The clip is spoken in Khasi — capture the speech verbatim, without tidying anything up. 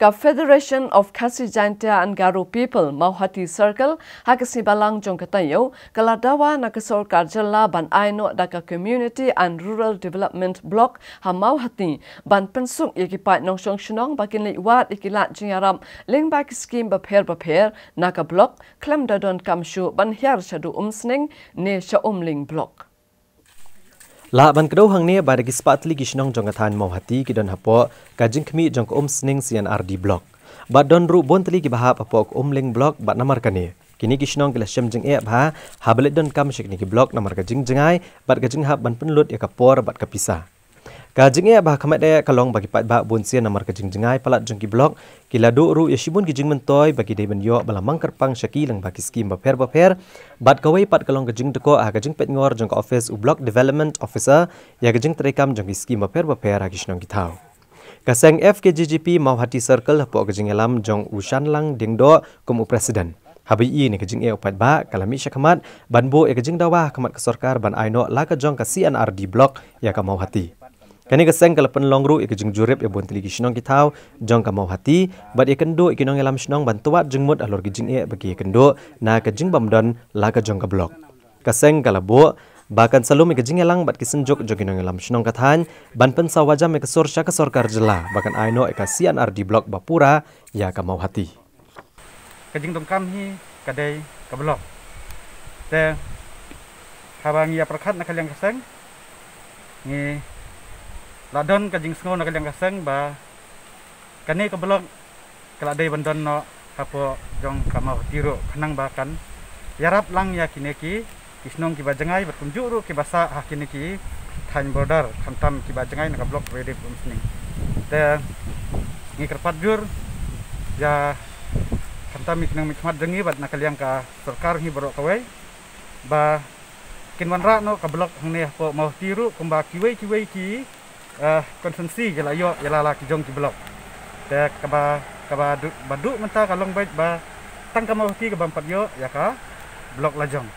Ka Federation of Khasi Jaintia and Garo People Mawhati Circle ha ka sngi Balang jong ka taïew ka la dawa na ka sorkar jylla ban ai noh da ka Community and Rural Development Block ha Mawhati ban pynsuk ïa ki paid nongshong shnong ba kin leit wad ïa ki lad jingïarap lyngba ki skim bapher bapher na ka block khlem da don kam shuh ban hiar sha Umsning ne sha Umling block. Lah ban kdew hangne ba da ki spah tylli ki shnong jong ka thaiñ Mawhati ki don hapoh ka jingkhmih jong ka Umsning C and R D block. Bad don ruh bun tylli kiba hap hapoh ka Umling block bad namar kane kine ki shnong ki la shem jingeh bha haba leit don kam sha kine ki block namar ka jingjngai bad ka jinghap ban pynlut ïa ka por bad ka pisa. Ka jingeh ba ha khmat eh ka long ba ki paidbah bun sien namar ka jingjngai palat jong ki block ki la duh ruh ïa shibun ki jingmyntoi ba ki dei ban ïoh ba la mang kyrpang sha ki lyngba ki skim bapher bapher. Bad kawei pat ka long ka jingdkhoh ha ka jingpeitngor jong ka office u Block Development Officer ïa ka jingtreikam jong ki skim bapher bapher ha ki shnong ki thaw. Ka seng F K J G P Mawhati Circle hapoh ka jingïalam jong u Shanlang Diengdoh kum u president. Haba ïohi ïa ka jingeh u paidbah ka la mih shakhmat ban buh ïa ka jingdawa ha khmat ka sorkar ban ai noh la ka jong ka C and R D block ïa ka Mawhati. Kane ka seng ka la pynlong ruh ïa ka jingjurip ïa bun tylli ki shnong ki thaw jong ka Mawhati bad ïakynduh ïa ki nongïalam shnong ban twad jingmut halor ki jingeh ba ki ïakynduh na ka jingbymdon la ka jong ka block. Ka seng ka la buh ba kan sa lum ïa ka jingïalang bad ki synjuk jong ki nongïalam shnong ka thaiñ ban pynsawa jam ïa ka sur sha ka sorkar jylla ba kan ai noh ïa ka C and R D block ba pura ïa ka Mawhati. Ka jingdonkam hi ka dei ka block. Te haba ngi ïa pyrkhat na ka liang ka seng ngi la don ka jingsngew na ka liang ka seng ba kane ka block ka la dei ban don noh hapoh jong ka Mawhati ruh khnang ba kan ïarap lang ïa kine ki ki shnong kiba jngai bad kumjuh ruh kiba sah ha kine ki thaiñ border khamtam kiba jngai na ka block ba ïadei bad Umsning. Te ngi kyrpad jur ïa khamtam ïa ki nongmihkhmat jong ngi bad na ka liang ka sorkar ngi baroh kawei ba kin wanrah noh ka block hangne hapoh Mawhati ruh kumba kiwei kiwei ki eh, constituency ki la ïoh ïa la la ki jong ki block. Te kaba kaba duh ba duh mynta ka long beit ba tang ka Mawhati ka bym pat ïoh ïa ka block la jong.